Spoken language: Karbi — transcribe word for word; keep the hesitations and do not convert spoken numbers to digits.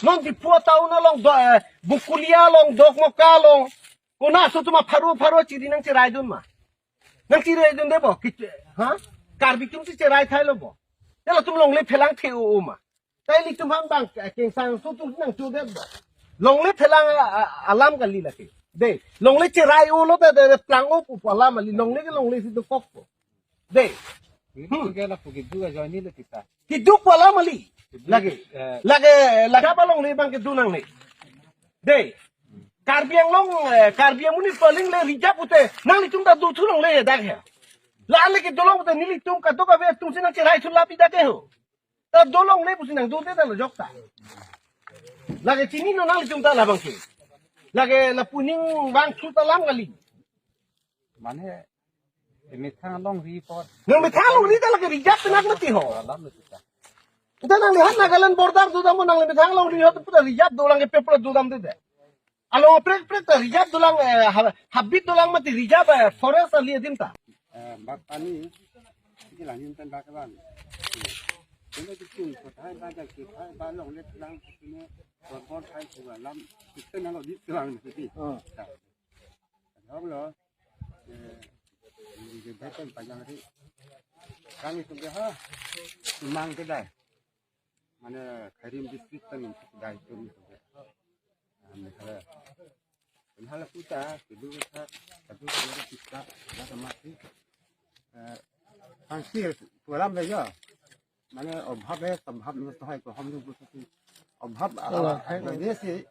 Non Diphu town along do, eh, Bokolia along, Dokmoka along. Konat aso atum apharo apharo chiri nangcheraidun ma? Nangcheraidunde bo? Ki-, ha? Karbi atum si cherai thailo bo? Te latum longle phelang the-o ma? Tai ilitum aphan bang, eh, kengsang aso atum nangchodet bo? Longle phelang, ah, ah, alam kali lake. Dei, longle cherai-olo te, te, te plang-o pu alam kali, longle ke longle si dokok po. Dei. Hmm. Ke lapu kedo ajoine le kita. Kedo pu alam kali. Lake. Eh. Lake, lake apa longle abang kedo nangne? Dei. Karbi Anglong, eh, Karbi amonit paling le reserve pute. Nanglitum ta dothu longle dak he. La ale kedo long pute nelitum kadokave atum si nangcherai thu lapi dak ke ho. Ta do longle pusi nangdodet ta lo jok ta. Lake chininon nanglitum ta labang ke. Lake lapu ning vangthu ta alam kali. Mane, eh, methang longri apot. Nang methang longri ta lake reserve penang mati ho. Alam mati ta. Ita nanglihan Nagaland border dodam mo, nangli methang longri ho ta pura reserve dolang ke paper dodamde de. Along prek prek ta reserve dolang, eh, ha-, habit dolang mati reserve, eh, forest ali adim ta. Eh, bak pani, ini langin tan bak bang. Ini kita pun kotai bajak kita, balong let lang, ini, bor bor kai kualam, kita nang di tulang nanti. Oh. Nah. Hok lo, eh, di beton panjang ri. Kami tu ke ha, Semang kedai. Mane Khairem district kan kedai tu ni tu ke. Mane hala, hala puta, kedua sa, kedua sa kita, dah sama si. Eh, pangsi kualam dah ya. Mane obhab hai, sabhab ni tu hai ko hum log ko tu obhab ala hai ko desi.